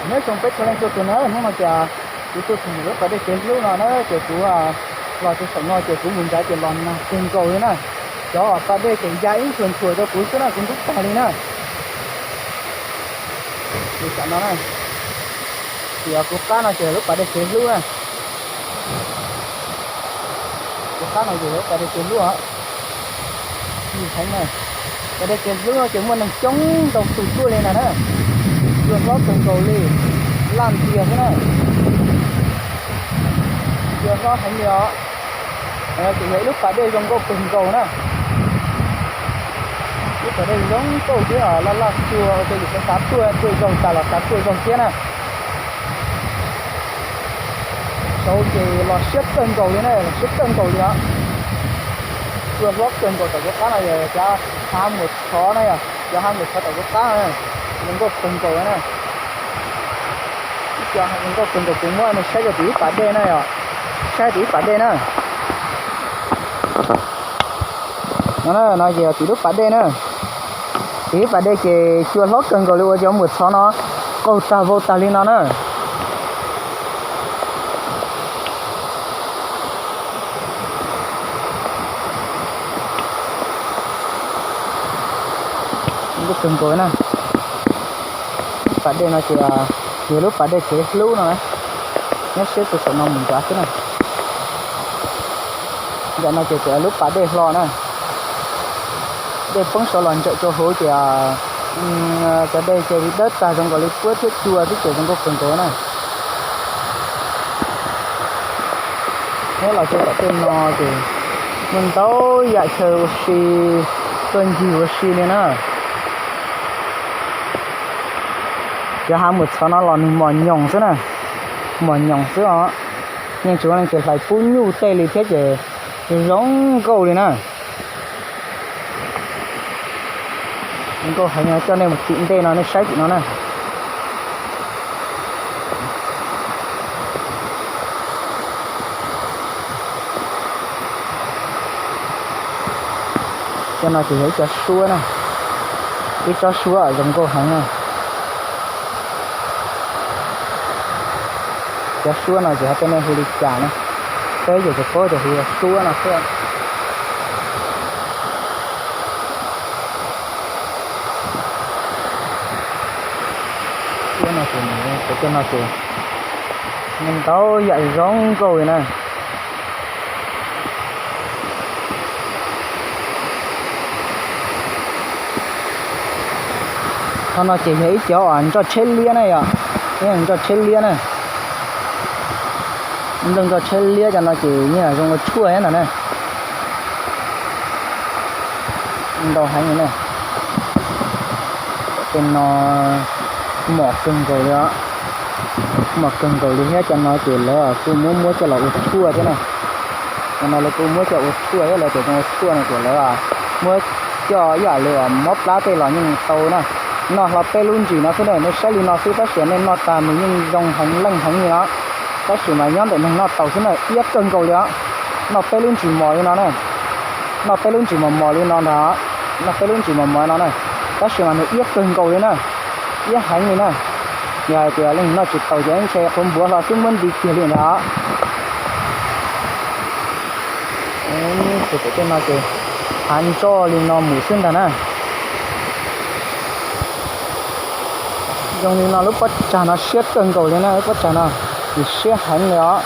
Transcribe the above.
Nyob zoo peb txhua leej txhua tus na, hnub no ces kuv tuaj txog ntawm lub pas dej kev hlub no na, ces kuv los rau saum no ces kuv mus nrad ces los nag kawg nkaus li na. Cov pas dej ces ya ib ntshua ntshua rau kuv xwb na, kuv ntub tag li na. Tam no na, ces kuv qab no ces lub pas dej kev hlub na. Kuv qab no ces lub pas dej kev hlub os. Heev na, pas dej kev hlub no ces muaj neeg coob ntau tus tuaj li na na. Cua hlob kawg nkaus li, laj ntiag xwb na. Cua hlob heev li os. Ces yog ib lub pas dej zoo nkauj kawg nkaus na. Lub pas dej zoo nkauj thiab laj laj cua ua rau yus xav tuaj tuaj zaug tas los xav tuaj zaug thiab na. Saud ces los siab kawg nkaus li na, los siab kawg nkaus li os. Cua hlob kawg nkaus tom kuv qab no yog cov hav muas txhov na, yog cov hav muas txhov tom kuv qab na, zoo nkauj kawg nkaus na. Ib co zoo nkauj kawg nkaus kuv muab nej saib rau tim ib pas dej na yom, saib tim ib pas dej na. No na, no ces yog tim lub pas dej na. Tim ib pas dej ces cua hlob kawg nkaus li ua cov muas txhov no qaug tag vau tag li no na. Nkauj kawg nkaus na. Pas dej no ces yog lub pas dej kev hlub no na. Nyob siab rau saum no mus nrad xwb na. Ntawm no ces tseem lub pas dej hlo na. Dej poob saud los ntsawm rau hauv ces cov dej ces dawb tag zoo nkaus li puab thiab cua xwb ces zoo nkauj kawg nkaus na. Neb los txog tom tej no ces muaj ntau yam chaw ua si, tuaj ncig ua si li na. Cov hav muas txhov no los nws mos nyoos xwb na, mos nyoos xwb os. Yeej tsis muaj leej twg hlais pub nyuj tej li thiab ces zoo nkauj li na. Nkauj heev, coj nej mus tim ntej no nej saib tim no na. Cov no ces yog ib co suab na, ib tsob suab zoo nkauj heev na. Cov suab no ces hais tias nej hu li cas na, peb ces tsuas paub tias hu ua suab no xwb. Suab no ces, cov no ces ntau yam zoo nkauj li na. Qhov no ces yog ib cov uas nroj tsheb liab na yom, nroj tsheb liab na. Nplooj nroj tsheb liab cov no ces yeej zoo ua tshuaj thiab ntag na. Ntau heev li na. Tej no mos kawg nkaus li os. Mos kawg nkaus li thiab cov no ces lawv kuj muab muab coj los ua tshuaj thiab na. Cov no lawv kuj muab coj ua tshuaj thiab lawv tias zoo ua tshuaj no ces lawv muab coj ib yam li uas mob plab tej los yeej tau na. Noj hlo peb lub ntsis no xwb na, nej saib li no xwb tab sis nej noj tag nws yeej zoo heev leej heev li no. Tab sis mas nyob ntawm neeg noj tau xwb na, iab kawg nkaus li os. Noj peb lub ntsis mos li no na. Noj peb lub ntsis mos mos li no ntag. Noj peb lub ntsis mos mos no na. Tab sis mas nws iab kawg nkaus li na. Iab heev li na. Yog hais tias leej noj tsis tau ces ntshe qhuav npuav hlo xwb muab nti kiag li ntag. Ces tej no ces hav ntsoj li no mus xwb ntag na. Zoo li no lub pob tsag no siab kawg nkaus li na, lub pob tsag no ces siab heev li os.